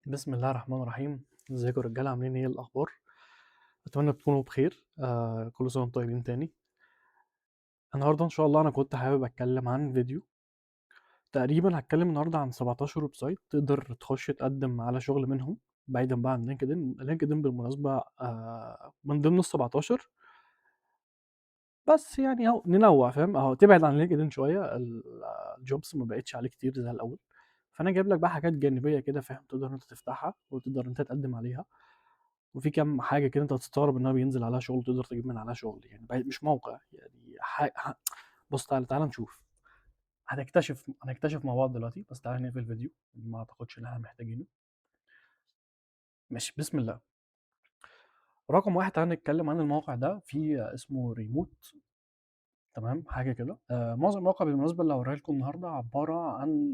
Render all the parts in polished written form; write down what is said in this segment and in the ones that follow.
بسم الله الرحمن الرحيم. ازيكم يا رجاله، عاملين ايه؟ الاخبار؟ اتمنى تكونوا بخير. كل سنة وانتم طيبين. تاني النهارده ان شاء الله انا كنت حابب اتكلم عن فيديو، تقريبا هتكلم النهارده عن 17 website تقدر تخش تقدم على شغل منهم، بعيدا بقى عن LinkedIn. LinkedIn بالمناسبة من ضمن ال 17، بس يعني اهو ننوع، فاهم؟ اهو تبعد عن LinkedIn شويه، ال jobs ما بقتش عليه كتير زي الاول، فانا جايب لك بقى حاجات جانبيه كده، فاهم؟ تقدر انت تفتحها وتقدر انت تقدم عليها، وفي كام حاجة كده انت هتستغرب انها بينزل عليها شغل، تقدر تجيب من عليها شغل، يعني مش موقع يعني بص تعالى تعالى نشوف، هنكتشف مع بعض دلوقتي. بس تعالى نقفل الفيديو، ما اعتقدش ان احنا محتاجينه. ماشي، بسم الله. رقم واحد، تعالى نتكلم عن الموقع ده، في اسمه ريموت، تمام؟ حاجة كده. معظم المواقع بالمناسبة اللي هوريها لكم النهارده عبارة عن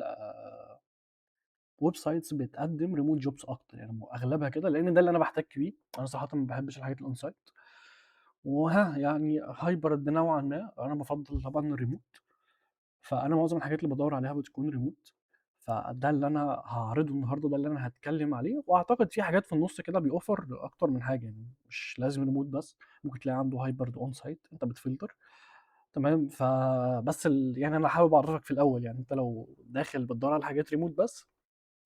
websites بتقدم remote jobs اكتر، يعني اغلبها كده، لان ده اللي انا بحتك بيه. انا صراحة ما بحبش الحاجات ال on-site، وها يعني hybrid نوعا ما، انا بفضل طبعا الريموت، فانا معظم الحاجات اللي بدور عليها بتكون ريموت، فده اللي انا هعرضه النهارده، ده اللي انا هتكلم عليه. واعتقد في حاجات في النص كده بيوفر اكتر من حاجة، يعني مش لازم ريموت بس، ممكن تلاقي عنده hybrid on-site، انت بتفلتر، تمام؟ فبس يعني انا حابب اعرفك في الاول، يعني انت لو داخل بتدور على حاجات ريموت بس،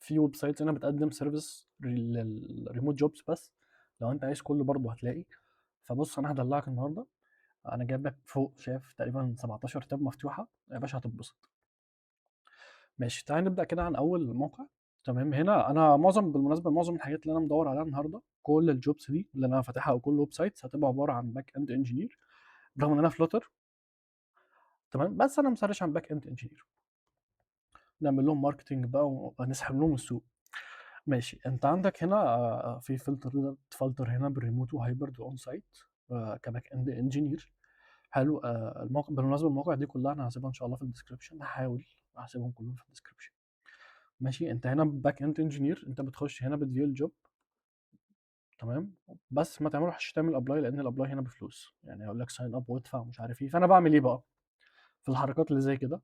في website هنا بتقدم service لل remote jobs بس، لو انت عايز كله برضه هتلاقي. فبص انا هدلعك النهارده، انا جايب لك فوق شايف تقريبا 17 tab مفتوحة يا باشا، هتتبسط. ماشي، تعالى نبدا كده عن اول موقع، تمام؟ هنا انا بالمناسبة معظم الحاجات اللي انا مدور عليها النهارده، كل ال jobs دي اللي انا فاتحها او كل websites هتبقى عبارة عن back end engineer، برغم ان انا Flutter، تمام؟ بس انا مسرش عن back end engineer، نعمل لهم marketing بقى ونسحب لهم السوق. ماشي، انت عندك هنا في فلتر، تقدر تفلتر هنا بال remote و hybrid و on-site ك back end engineer. حلو. الموقع بالمناسبة المواقع دي كلها انا هسيبها ان شاء الله في ال description، هحاول هسيبهم كلهم في ال description. ماشي، انت هنا back end engineer، انت بتخش هنا بت view ال job، تمام؟ بس ما تعملوش تعمل apply، لان ال apply هنا بفلوس، يعني هيقول لك sign up وادفع ومش عارف ايه. فانا بعمل ايه بقى في الحركات اللي زي كده؟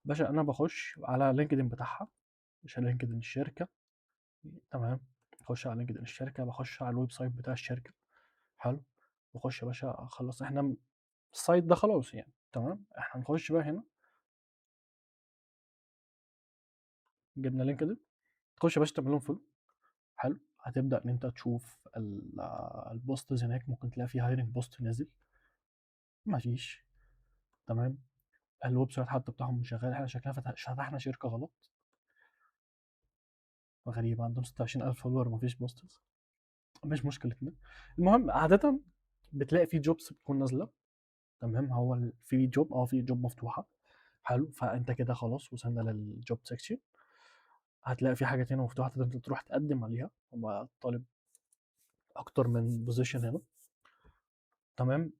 باشا انا بخش على LinkedIn بتاعها، مش على LinkedIn الشركة، تمام؟ بخش على LinkedIn الشركة، بخش على ال website بتاع الشركة، حلو، بخش يا باشا، خلاص احنا ال site ده خلاص يعني، تمام؟ احنا نخش بقى هنا، جبنا LinkedIn، تخش يا باشا تعمل لهم follow، حلو. هتبدا ان انت تشوف ال posts هناك، ممكن تلاقي فيه hiring post نازل، مفيش، تمام؟ ال website حتى بتاعهم مش شغال، احنا شكلنا فتحنا شركة غلط، غريبة، عندهم 26000 follower ومفيش posts، مش مشكلتنا. المهم عادة بتلاقي في jobs بتكون نازله، تمام؟ هو في job، في job مفتوحة، حلو. فانت كده خلاص وصلنا لل job section، هتلاقي في حاجات هنا مفتوحة تقدر انت تروح تقدم عليها، هو طالب اكتر من position هنا، تمام؟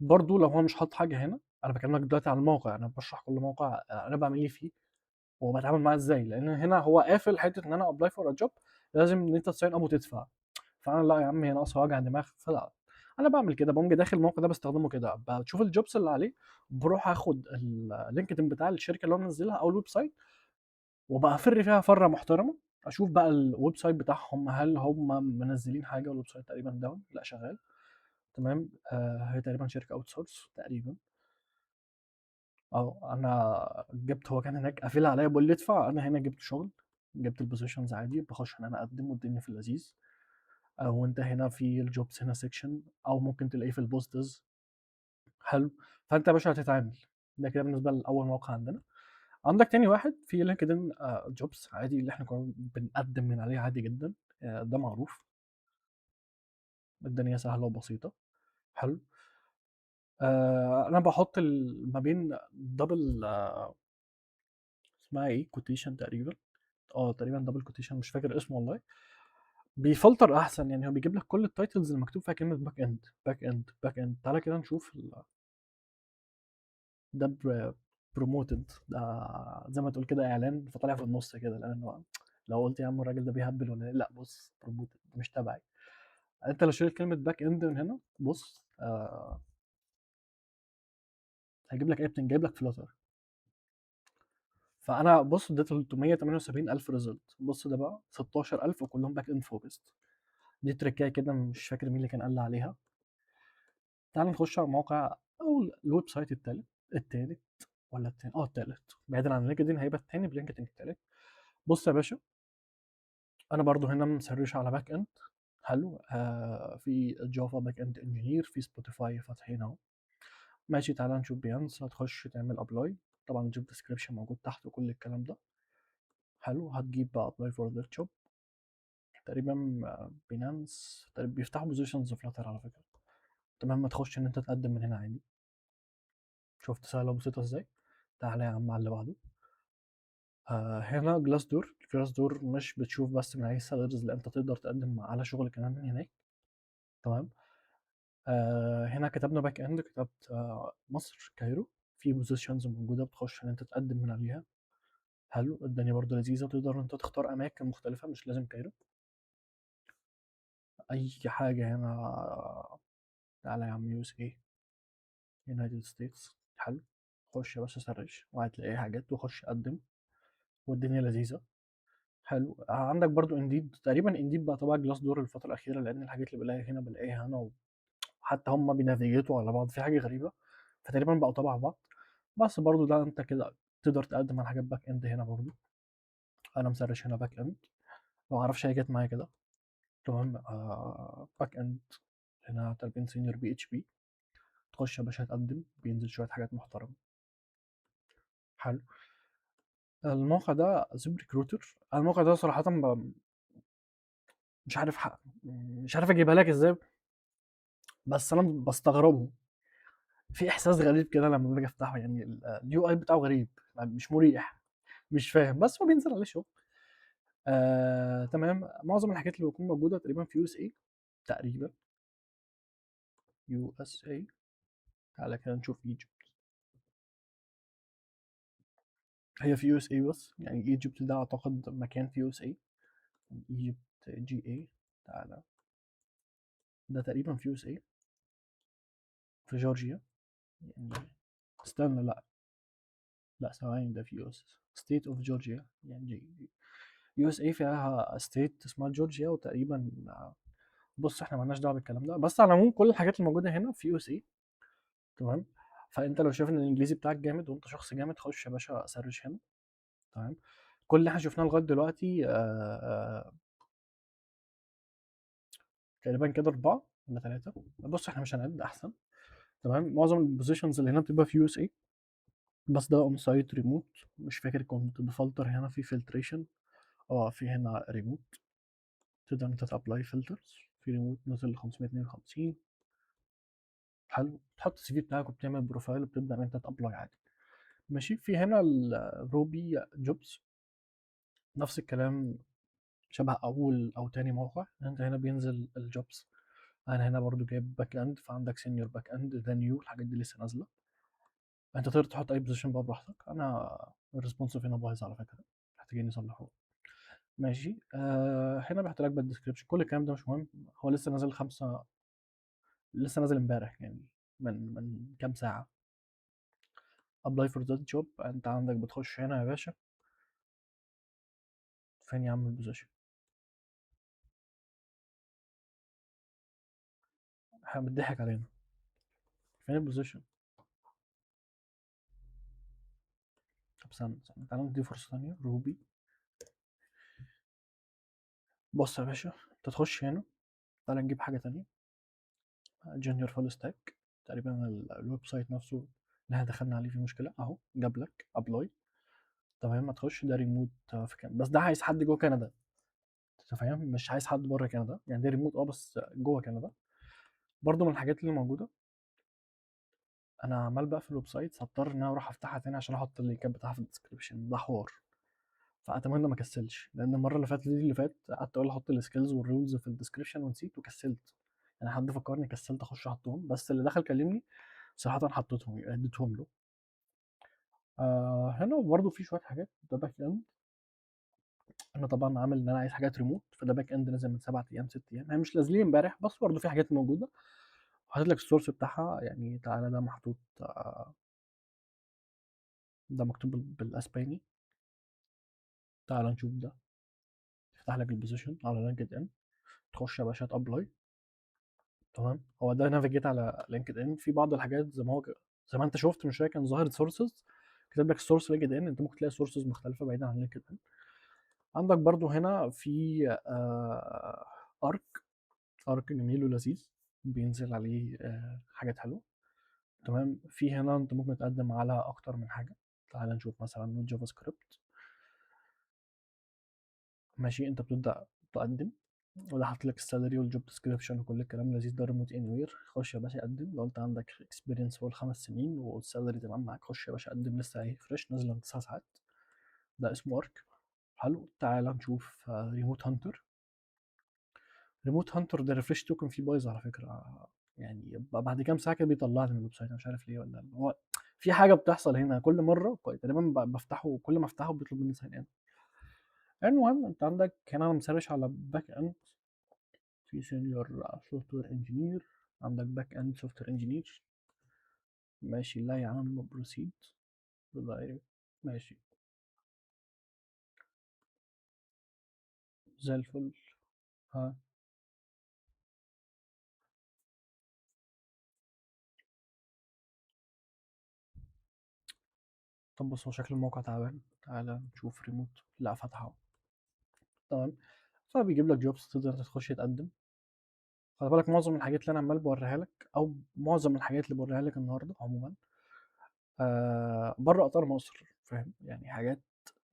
برضو لو هو مش حاطط حاجة هنا، انا بكلمك دلوقتي على الموقع، انا بشرح كل موقع انا بعمل ايه فيه وبتعامل معاه ازاي، لان هنا هو قافل حتة ان انا apply for a job، لازم ان انت ت sign up وتدفع. فانا لا يا عم، هي ناقصه وجع دماغ، فلا انا بعمل كده، بقوم جاي داخل الموقع ده بستخدمه كده، بشوف ال jobs اللي عليه، بروح اخد ال LinkedIn بتاع الشركة اللي هو منزلها او ال website، وبقى فر فيها فره محترمه، اشوف بقى ال website بتاعهم هل هم منزلين حاجة، وال website تقريبا down، لا شغال، تمام؟ هي تقريبا شركة outsource تقريبا. انا جبت، هو كان هناك قافلها عليا بيقول لي ادفع، انا هنا جبت شغل، جبت ال positions عادي، بخش ان انا اقدم والدنيا في اللذيذ. او انت هنا في ال jobs هنا section، او ممكن تلاقيه في ال posts، حلو. فانت يا باشا هتتعامل ده كده بالنسبة لاول موقع عندنا. عندك تاني واحد في LinkedIn jobs عادي، اللي احنا كنا بنقدم من عليه عادي جدا، ده معروف، الدنيا سهلة وبسيطة، حلو. انا بحط ما بين double، اسمها ايه، quotation تقريبا، تقريبا double quotation، مش فاكر اسمه والله، بيفلتر احسن، يعني هو بيجيب لك كل ال titles اللي مكتوب فيها كلمة back end back end back end. تعالى كده نشوف ده promoted، ده زي ما تقول كده اعلان، فطالع في النص كده، لان هو لو قلت يا عم الراجل ده بيهبل ولا ايه، لا بص promoted مش تبعي. انت لو شلت كلمة back end من هنا، بص، هيجيب لك ايه، جايب لك Flutter. فأنا بُص ده 378,000 result. بُص ده بقى 16,000 وكلّهم back end focused. دي تريكاية كده مش فاكر مين اللي كان قال لي عليها. تعالَ نخش على الموقع أو الweb site التالت، التالت والّا التاني؟ آه التالت، بعيدًا عن LinkedIn هيبقى التاني، بLinkedIn التالت. بُص يا باشا، أنا برضه هنا مسرِّش على back end. حلو، في Java back end engineer في Spotify فاتحين أهو. ماشي، تعالَ نشوف Behance. هتخش تعمل apply، طبعًا job description موجود تحت وكل الكلام ده. حلو، هتجيب بقى apply for their job. تقريبًا Binance تقريبًا بيفتحوا positions Flutter على فكرة. تمام، ما تخش إن أنت تقدّم من هنا عادي. شُفت سهلة وبسيطة إزاي؟ تعالَ يا عم على اللي بعده. هنا Glassdoor. Glassdoor مش بتشوف بس من عليه salaries، لأ أنت تقدر تقدّم على شغل كمان من هناك. تمام، هنا كتبنا back end، كتبت مصر Cairo، في positions موجودة بتخش إن أنت تقدّم من عليها. حلو، الدنيا برضه لذيذة وتقدر إن أنت تختار أماكن مختلفة مش لازم Cairo. أي حاجة هنا، تعالَ يا عم USA، United States. حلو، خش يا باشا search وهتلاقي حاجات وخش قدّم والدنيا لذيذة. حلو، عندك برضه Indeed، تقريبًا Indeed بقى تبع Glassdoor الفترة الأخيرة، لإن الحاجات اللي بالاقيها هنا بالاقيها هنا، وحتى هُم بي navigate وا على بعض، في حاجة غريبة، فتقريبًا بقوا تبع بعض. بس برضه ده أنت كده تقدر تقدّم على حاجات back end هنا برضه. أنا مسرِّش هنا back end، ما أعرفش هي جات معايا كده. تمام، back end هنا طالبين senior PHP. تخش يا باشا تقدّم، بينزل شوية حاجات محترمة. حلو. الموقع ده ZipRecruiter، أنا الموقع ده صراحةً مش عارف مش عارف أجيبها لك إزاي، بس أنا باستغربه. في إحساس غريب كده لمّا باجي أفتحه، يعني الUI بتاعه غريب، مش مُريح، مش فاهم، بس هو بينزل عليه شغل. تمام، معظم الحاجات اللي بتكون موجودة تقريبًا في USA تقريبًا. USA. تعالَ كده نشوف Egypt. هي في USA بس، يعني Egypt ده أعتقد مكان في USA. Egypt GA، تعالَ. ده تقريبًا في USA. في جورجيا، يعني استنى لأ. لأ ثواني، ده في US State of Georgia، يعني USA فيها state اسمها جورجيا وتقريبًا. بُص إحنا ما لناش دعوة بالكلام ده، بس على العموم كل الحاجات الموجودة هنا في USA. تمام، فأنت لو شايف إن الإنجليزي بتاعك جامد وأنت شخص جامد خش يا باشا search هنا. تمام، كل اللي إحنا شُفناه لغاية دلوقتي تقريبًا كده 4 والّا 3. بُص إحنا مش هنعد أحسن. تمام، معظم الpositions اللي هنا بتبقى في USA، بس ده on site remote، مش فاكر كنت بافلتر هنا في filtration، في هنا remote، تقدر إن أنت تapply filters في remote نزل ل552. حلو، تحط الCV بتاعك وبتعمل profile وبتبدأ إن أنت تapply عادي. ماشي، في هنا الRuby jobs، نفس الكلام شبه أول أو تاني موقع، أنت هنا بينزل الjobs. أنا هنا برضه جايب back end، فعندك senior back end ده new، الحاجات دي لسه نازلة. أنت تقدر تحط أي position بقى براحتك. أنا الresponsive هنا بايظ على فكرة، محتاجين يصلحوه. ماشي، هنا بيحط لك بقى الdescription، كل الكلام ده مش مهم، هو لسه نازل 5، لسه نازل امبارح، يعني من كام ساعة. apply for that job، أنت عندك بتخش هنا يا باشا. فين يا عم الposition؟ إحنا بيتضحك علينا. فين الposition؟ طب استنى، استنى، تعالَ ندّي فرصة تانية Ruby. بُص يا باشا، أنت تخش هنا، تعالَ نجيب حاجة تانية. junior full stack، تقريبًا الweb site نفسه اللي إحنا دخلنا عليه فيه مشكلة، أهو جاب لك apply. تمام، هتخش ده remote في كندا، بس ده عايز حد جوّه كندا. أنت فاهم؟ مش عايز حد برّه كندا، يعني ده remote بس جوّه كندا. برضه من الحاجات اللي موجودة، أنا عمّال باقفل web sites، هاضطر إن أنا أروح أفتحها تاني عشان أحط اللينكات بتاعها في الdescription، ده حوار. فأتمنى ما أكسلش، لإن المرّة اللي فاتت دي اللي فات قعدت أقول أحط الskills والroles في الdescription ونسيت وكسلت. يعني حد فكرني كسلت أخش أحطهم، بس اللي دخل كلمني صراحةً حطيتهم، اديتهم له. هنا برضه في شوية حاجات، ده back end. أنا طبعًا عامل إن أنا عايز حاجات remote، فده back end نزل من 7 أيام، 6 أيام، هي مش نازلين امبارح، بس برضه في حاجات موجودة. وحاطط لك الsource بتاعها، يعني تعالَ ده محطوط، ده مكتوب بالأسباني. تعال نشوف ده، يفتح لك ال position على LinkedIn، تخش يا باشا ت apply. تمام، هو ده navigate على LinkedIn. في بعض الحاجات زي ما انت شفت من شوية كان ظاهر sources، كتب لك ال source LinkedIn، انت ممكن تلاقي sources مختلفة بعيدا عن LinkedIn. عندك برضو هنا في Arc، Arc جميل ولذيذ، بينزل عليه حاجات حلوة. تمام، في هنا انت ممكن تقدم على اكتر من حاجة. تعال نشوف مثلا JavaScript. ماشي، انت بتبدا تقدم، وده حاطط لك ال salary وال job description وكل الكلام اللذيذ ده، remote anywhere. خش يا باشا قدم، لو انت عندك experience فوق ال5 سنين وال salary تمام معاك، خش يا باشا قدم، لسه اهي fresh نازله من 9 ساعات. ده اسمه Arc. حلو، تعال نشوف Remote Hunter. Remote Hunter ده refresh token فيه بايظ على فكرة، يعني بعد كام ساعة كده بيطلعني من ال website، انا مش عارف ليه، ولا هو في حاجة بتحصل هنا كل مرة تقريبا بفتحه، كل ما افتحه بيطلب مني sign in. المهم انت عندك هنا انا مسرش على back end، في senior software engineer، عندك back end software engineer. ماشي، لا يا عم proceed، ماشي زي الفل. ها طب بص، هو شكل الموقع تعبان، تعالى نشوف ريموت. لا فتحه، تمام. فبيجيب لك jobs تقدر تخش تقدم. خلي بالك معظم الحاجات اللي انا عمال بوريها لك، او معظم الحاجات اللي بوريها لك النهارده عموما، بره اطار مصر، فاهم؟ يعني حاجات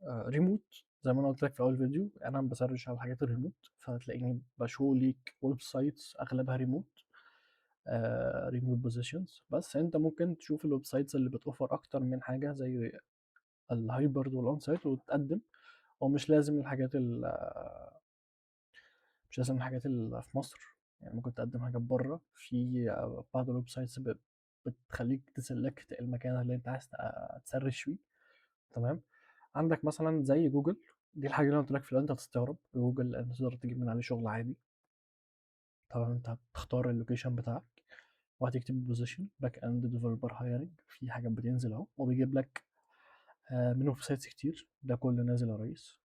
ريموت زي ما انا قلت لك في اول فيديو، انا بسرش على الحاجات الريموت، فهتلاقيني ب show ليك websites اغلبها remote، remote positions. بس انت ممكن تشوف ال websites اللي بتوفر اكتر من حاجة زي ال hybrid وال on-site وتقدم. ومش لازم الحاجات ال مش لازم الحاجات اللي في مصر، يعني ممكن تقدم حاجات بره. في بعض ال websites بتخليك ت select المكان اللي انت عايز تسرش فيه. تمام، عندك مثلا زي جوجل، دي الحاجة اللي انا قلت لك في الاول انت هتستغرب، جوجل انت تقدر تجيب من عليه شغل عادي. طبعا انت هتختار ال location بتاعك وهتكتب position back end developer hiring، في حاجات بتنزل اهو، وبيجيب لك من websites كتير. ده كله نازل يا ريس.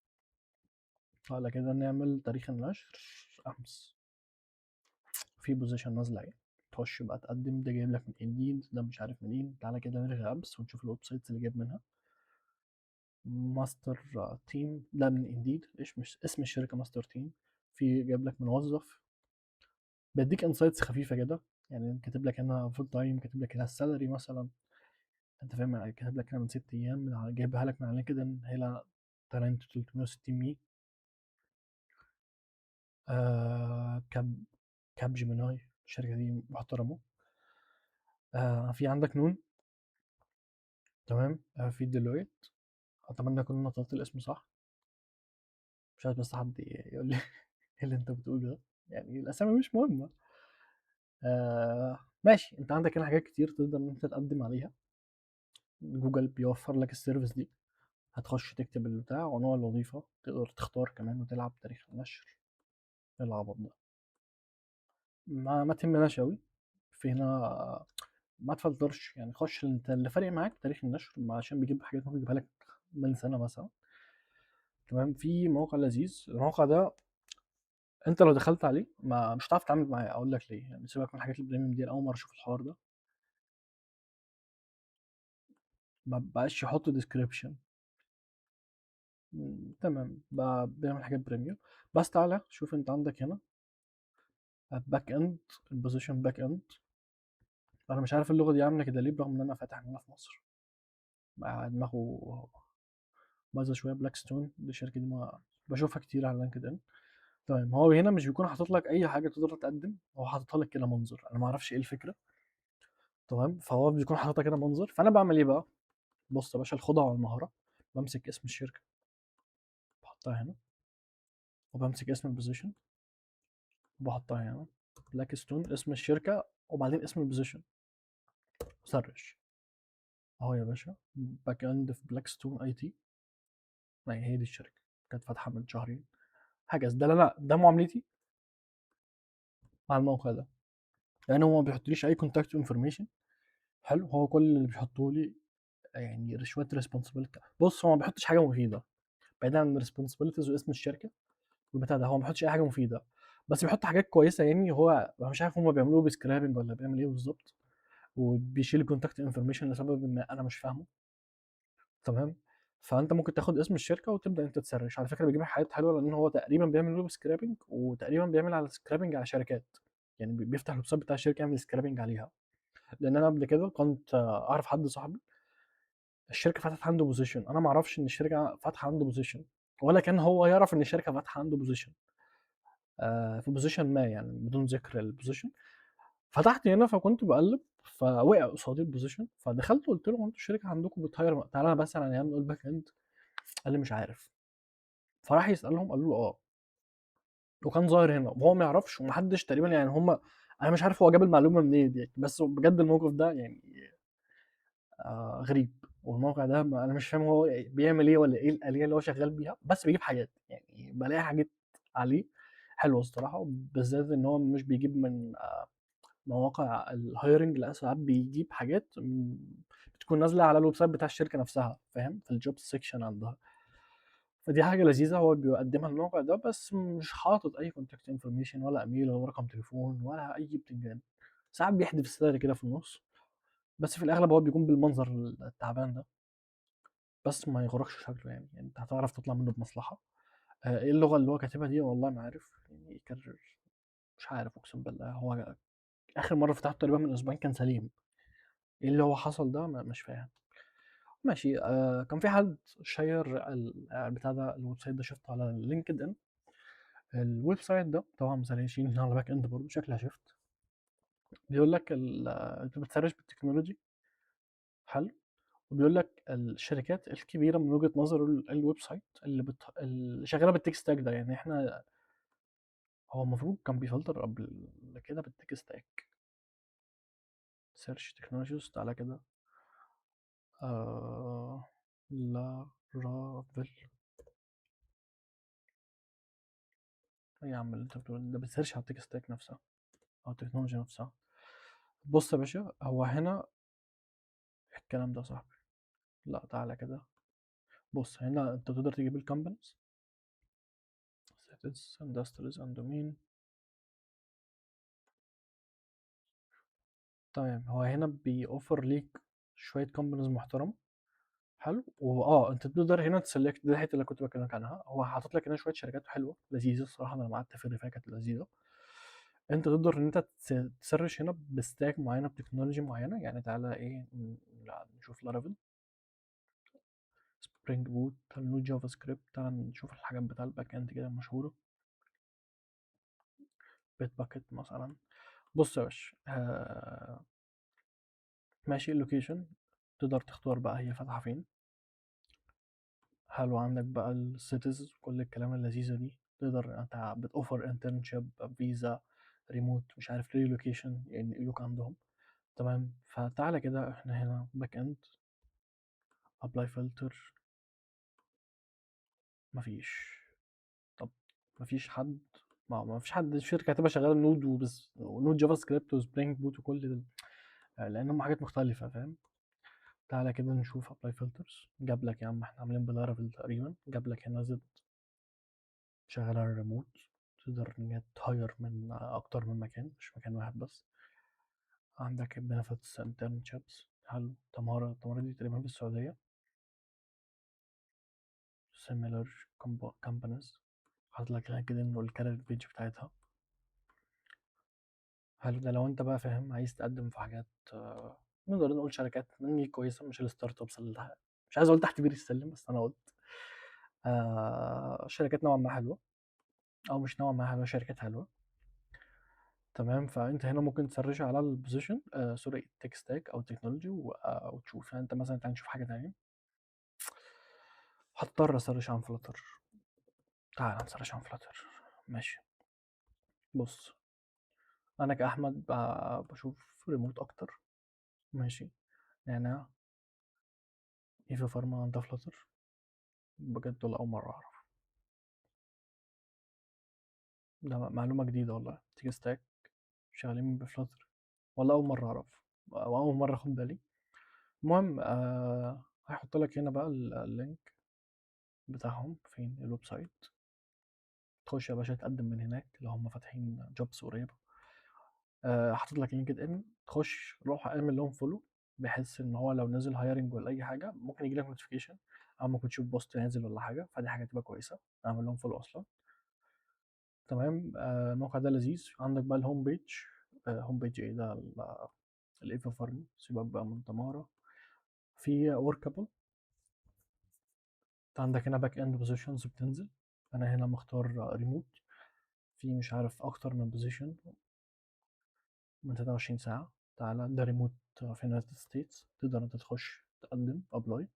تعالى كده نعمل تاريخ النشر امس، في position نازله اهي، تخش بقى تقدم. ده جايب لك من Indeed، ده مش عارف منين. تعالى كده نلغي امس ونشوف ال websites اللي جايب منها. Master Team ده من Indeed، ايش مش اسم الشركة Master Team. في جايب لك من وظف، بيديك insights خفيفة كده، يعني كاتب لك هنا full time، كاتب لك هنا ال salary مثلا، انت فاهم، يعني كاتب لك هنا من 6 ايام، جايبها لك من على LinkedIn، هنا talent 360 مي. Capgemini، الشركة دي محترمه. في عندك نون، تمام. في Deloitte، اتمنى اكون نطقت الاسم صح، مش عايز بس حد يقول لي ايه اللي انت بتقوله ده، يعني الاسامي مش مهمة. ماشي، انت عندك هنا حاجات كتير تقدر ان انت تقدم عليها. جوجل بيوفر لك ال service دي، هتخش تكتب البتاع ونوع الوظيفة، تقدر تختار كمان وتلعب تاريخ النشر. العبط ده ما تهمناش اوي. في هنا ما تفلترش، يعني خش انت اللي فارق معاك تاريخ النشر، عشان بيجيب حاجات ممكن يجيبها لك من سنة مثلا. تمام، في موقع لذيذ، الموقع ده انت لو دخلت عليه ما مش هتعرف تتعامل معاه. اقول لك ليه، يعني سيبك من الحاجات ال premium دي، انا اول مرة اشوف الحوار ده، ما بقاش يحط description. تمام، بقى بيعمل حاجات premium. بس تعالى شوف، انت عندك هنا back end، ال position back end. انا مش عارف اللغة دي عامله كده ليه، برغم ان انا فاتح هنا في مصر. مع دماغه بايظة شوية. Blackstone دي الشركة دي ما بشوفها كتير على LinkedIn. تمام، هو هنا مش بيكون حاطط لك اي حاجة تقدر تقدم، هو حاططها لك كده منظر، انا ما اعرفش ايه الفكرة. تمام، فهو بيكون حاططها كده منظر. فانا بعمل ايه بقى؟ بص يا باشا، الخدعه والمهاره، بمسك اسم الشركة بحطها هنا، وبمسك اسم ال position وبحطها هنا، Blackstone اسم الشركة وبعدين اسم ال position، search اهو يا باشا، back end في Blackstone IT. يعني هي دي الشركة كانت فاتحة من شهرين هكذا. ده لا، ده معاملتي مع الموقع ده، لان هو ما بيحطليش اي contact information. حلو، هو كل اللي بيحطوه لي يعني شوية responsibility. بص، هو ما بيحطش حاجة مفيدة، بعيدًا عن الresponsibilities واسم الشركة والبتاع ده، هو ما بيحطش أي حاجة مفيدة، بس بيحط حاجات كويسة يعني. هو أنا مش عارف هُم بيعملوا له scraping والّا بيعمل إيه بالضبط، وبيشيل الcontact information لسبب ما أنا مش فاهمه. تمام، فأنت ممكن تاخد اسم الشركة وتبدأ أنت ت search، على فكرة بيجيب لك حاجات حلوة لإن هو تقريبًا بيعمل web scraping وتقريبًا بيعمل على scraping على شركات، يعني بيفتح الweb site بتاع الشركة يعمل scraping عليها، لإن أنا قبل كده كنت أعرف حد صاحبي الشركة فتحت عنده position، أنا ما أعرفش إن الشركة فاتحة عنده position ولا كان هو يعرف إن الشركة فاتحة عنده position في position ما يعني بدون ذكر الposition. فتحت هنا فكنت باقلِّب فوقع قصادي الposition، فدخلت قُلت له: "هو أنتم الشركة عندكم بتhire تعالَ مثلًا يا عم نقول back end." قال لي: "مش عارف." فراح يسألهم قالوا له: "آه." وكان ظاهر هنا وهو ما يعرفش وما حدش تقريبًا يعني هم أنا مش عارف هو جاب المعلومة منين يعني، بس بجد الموقف ده يعني غريب، والموقع ده ما أنا مش فاهم هو بيعمل إيه والّا إيه الآلية اللي هو شغال بيها، بس بيجيب حاجات، يعني بالاقي حاجات عليه حلوة الصراحة، بالذات إن هو مش بيجيب من مواقع الhiring، لأ ساعات بيجيب حاجات بتكون نازلة على الweb site بتاع الشركة نفسها، فاهم؟ في الjobs section عندها. فدي حاجة لذيذة هو بيقدّمها الموقع ده، بس مش حاطط أي contact information ولا إيميل ولا رقم تليفون ولا أي بتنجان. ساعات بيحدف salary كده في النُص، بس في الأغلب هو بيكون بالمنظر التعبان ده. بس ما يغركش شكله يعني، أنت هتعرف تطلع منه بمصلحة. إيه اللغة اللي هو كاتبها دي والله ما عارف، يعني مش عارف أقسم بالله، هو آخر مرّة فتحته تقريبًا من أسبوعين كان سليم. إيه اللي هو حصل ده مش فاهم. ماشي، كان في حد share بتاع ده الweb site ده شُفته على LinkedIn. الweb site ده طبعًا مسرشين على back end برضه شكلها shift. بيقول لك أنت بت search بال technology حلو، وبيقول لك الشركات الكبيرة من وجهة نظر الweb site اللي شغالة بالtech stack ده، يعني إحنا هو المفروض كان بيفلتر قبل كده بالtech stack. search technologies تعالَ كده Laravel. إيه يا عم اللي أنت بتقوله ده؟ بت search على الtech stack نفسها أو التكنولوجيا نفسها. بُص يا باشا، هو هنا الكلام ده يا صاحبي، لأ تعالَ كده، بُص هنا أنت تقدر تجيب الcompanies cities industries and domain. تمام، هو هنا بيoffer ليك شوية companies محترمة، حلو، وآه أنت تقدر هنا تselect، دي الحتة اللي كنت باكلمك عنها، هو حاطط لك هنا شوية شركات حلوة لذيذة الصراحة، أنا لمّا قعدت أفِر فيها كانت لذيذة. أنت تقدر إن أنت ت search هنا بstack معينة ب technology معينة، يعني تعالَ إيه نشوف Laravel Spring Boot Node JavaScript، تعالَ نشوف الحاجات بتاع الback end كده المشهورة. Bitbucket مثلًا. بُص يا باشا، ماشي الlocation تقدر تختار بقى هي فاتحة فين. حلو، عندك بقى الcities وكل الكلام اللذيذة دي، تقدر أنت بتoffer internship visa remote مش عارف relocation ينقلوك عندهم، تمام، فتعالَ كده إحنا هنا back end apply filter ما فيش. طب ما فيش حد، ما فيش حد الشركة هتبقى شغالة Node وبس وNode JavaScript وSpring Boot وكل ده، لإن هم حاجات مختلفة فاهم؟ تعالَ كده نشوف apply filters، جاب لك يا عم إحنا عاملين بLaravel تقريبًا، جاب لك هنا Zed شغالة remote، تقدر إن هي تhire من أكتر من مكان مش مكان واحد بس. عندك benefits internships حلو، تمارا، تمارا دي تقريبًا في السعودية. similar companies حاطط لك LinkedIn والcareer page بتاعتها. حلو، ده لو أنت بقى فاهم عايز تقدم في حاجات نقدر نقول شركات مني كويسة مش الstartups اللي مش عايز أقول تحت بير السلم بس أنا قُلت. شركات نوعًا ما حلوة، أو مش نوعًا ما حلوة، شركات حلوة. تمام، فأنت هنا ممكن ت search على الposition sorry tech stack أو technology وتشوف، يعني أنت مثلًا تعالَ نشوف حاجة تانية. هاضطر أ search عن Flutter. تعالَ ن search عن Flutter ماشي. بُص، أنا كأحمد باشوف remote أكتر، ماشي، نعناع. إيفا فارما عندها Flutter؟ بجد والله أول مرّة أعرف. ده معلومة جديدة والله tech stack شغالين بFlutter والله أول مرّة أعرف، وأول مرّة آخد بالي. المهم هيحط لك هنا بقى الlink. بتاعهم، فين ال website؟ تخش يا باشا تقدم من هناك لو هم فاتحين jobs قريبة. حاطط لك LinkedIn، تخش روح اعمل لهم follow، بحيث ان هو لو نزل hiring ولا اي حاجة ممكن يجي لك notification، او ممكن تشوف post نازل ولا حاجة، فدي حاجة تبقى كويسة. اعمل لهم follow اصلا. تمام. الموقع ده لذيذ. عندك بقى ال home page. Home page ايه ده؟ الايفا فارم، سيبك بقى من تمارا. في Workable، انت عندك هنا back end positions بتنزل. انا هنا مختار ريموت، في مش عارف اكتر من position من 23 ساعة. تعالى ده ريموت في United States، تقدر انت تخش تقدم apply.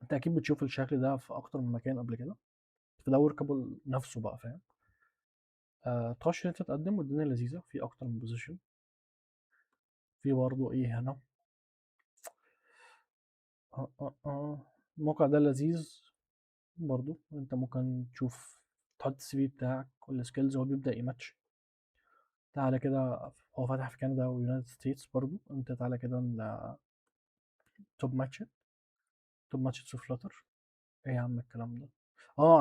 انت اكيد بتشوف الشكل ده في اكتر من مكان قبل كده، فده Workable نفسه بقى، فاهم؟ تخش انت تقدم والدنيا لذيذة، في اكتر من position. في برضه ايه هنا؟ الموقع ده لذيذ برضو، انت ممكن تشوف تحط ال CV بتاعك وال skills وهو بيبدأ يماتش. تعالى كده، هو فاتح في كندا و United States برضو. انت تعالى كده top match، top match في Flutter. ايه يا عم الكلام ده؟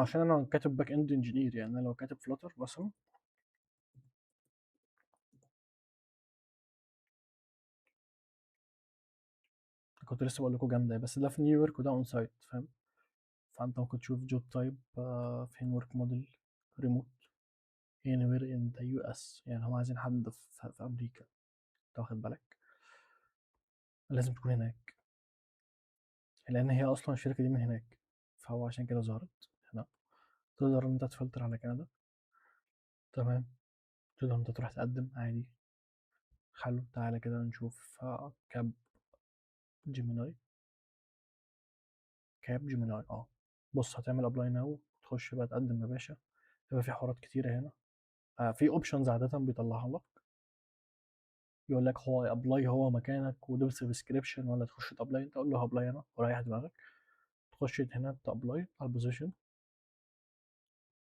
عشان انا كاتب back end engineer، يعني انا لو كاتب Flutter مثلا كنت لسه بقول لكم جامدة، بس ده في نيويورك وده on site، فاهم؟ فانت ممكن تشوف job type، فين work model، remote anywhere in the US، يعني هم عايزين حد في امريكا، انت واخد بالك؟ لازم تكون هناك، لان هي اصلا الشركة دي من هناك، فهو عشان كده ظهرت هنا. تقدر ان انت تفلتر على كندا، تمام؟ تقدر انت تروح تقدم عادي. حلو، تعالى كده نشوف، Capgemini. Capgemini، بص هتعمل apply now، تخش بقى تقدم يا باشا. يبقى في حوارات كتيرة هنا، في options عادة بيطلعها لك، يقول لك هو apply هو مكانك ودوس subscription ولا تخش ت apply. انت قول له apply انا وريح دماغك. تخش هنا ت apply على ال position،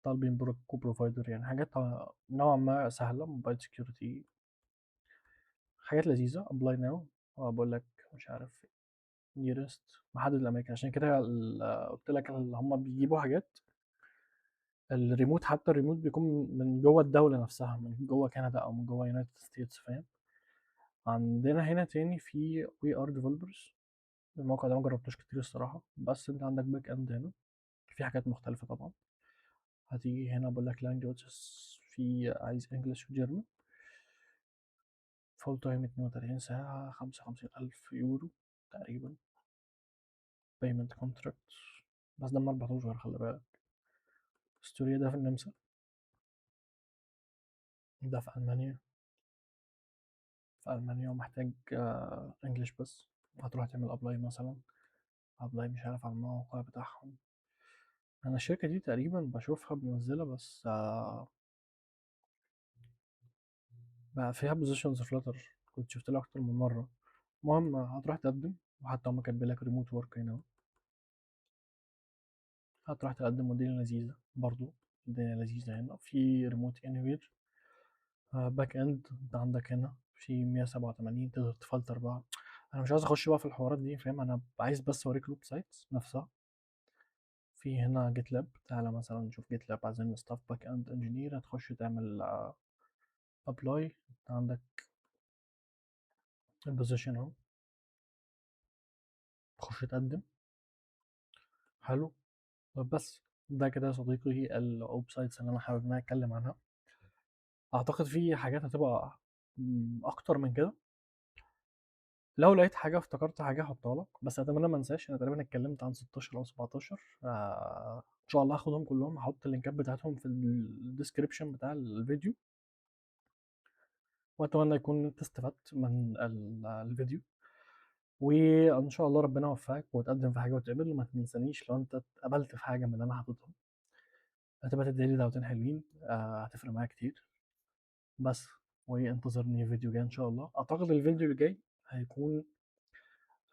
طالبين بروكو provider، يعني حاجات نوعا ما سهلة، mobile security، حاجات لذيذة. apply now، بقول لك مش عارف nearest، محدد الاماكن. عشان كده قلت لك اللي هم بيجيبوا حاجات الريموت، حتى الريموت بيكون من جوه الدولة نفسها، من جوه كندا او من جوه United States، فاهم؟ عندنا هنا تاني في We Are Developers، الموقع ده ما جربتوش كتير الصراحة، بس انت عندك back end هنا في حاجات مختلفة طبعا. هتيجي هنا بقول لك languages، في عايز English و German، full time 32 ساعة، 55,000 يورو تقريبا، payment contract، بس ده من 14، خلي بالك. ستوريا ده في النمسا، ده في ألمانيا، في ألمانيا ومحتاج English بس. هتروح تعمل apply مثلا، apply مش عارف على الموقع بتاعهم. انا الشركة دي تقريبا بشوفها بنزلها، بس بقى فيها positions Flutter، كنت شفت لها اكتر من مرة. المهم هتروح تقدم، وحتى هما كاتبين لك remote work هنا، هتروح تقدم والدنيا لذيذة برضو، الدنيا لذيذة هنا. في remote anywhere، back end انت عندك هنا في 187، تقدر تفلتر بقى. انا مش عايز اخش بقى في الحوارات دي، فاهم؟ انا عايز بس اوريك ال website نفسها. في هنا GitLab، تعالى مثلا نشوف GitLab، عايزين staff back end engineer، هتخش تعمل apply. انت عندك ال position اهو، تخش تقدم. حلو، بس ده كده يا صديقي ال websites اللي انا حابب ان انا اتكلم عنها. اعتقد في حاجات هتبقى اكتر من كده، لو لقيت حاجة افتكرت حاجة هحطها لك، بس اتمنى ما انساش. انا تقريبا اتكلمت عن 16 او 17، ان شاء الله هاخدهم كلهم، هحط اللينكات بتاعتهم في ال description بتاع الفيديو. واتمنى يكون انت استفدت من الفيديو، وان شاء الله ربنا يوفقك وتقدم في حاجة وتقبل. وما تنسانيش لو انت اتقبلت في حاجة من اللي انا حاططهم، هتبقى تدعي لي دعوتين حلوين، هتفرق معايا كتير. بس وانتظرني فيديو جاي ان شاء الله. اعتقد الفيديو الجاي هيكون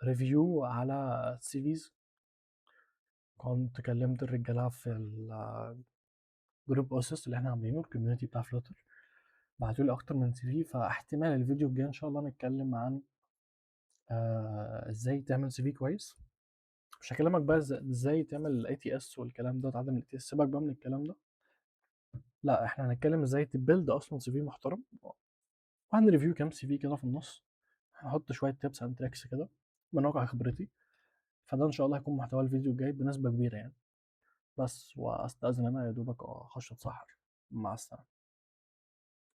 review على CVs. كنت كلمت الرجالة في ال group اوسس اللي احنا عاملينه، ال community بتاع Flutter، بعتولي اكتر من CV، فاحتمال الفيديو الجاي ان شاء الله نتكلم عن ازاي تعمل CV كويس. مش هاكلمك بقى إزاي تعمل ATS والكلام ده وتعدّل من الATS، سيبك بقى من الكلام ده. لأ، إحنا هنتكلم إزاي تbuild أصلًا CV محترم، وهنreview كام CV كده في النُص، هاحط شوية tips and tricks كده من واقع خبرتي، فده إن شاء الله هيكون محتوى الفيديو الجاي بنسبة كبيرة يعني. بس، وأستأذن أنا يا دوبك أخش أتسحّر. مع السلامة.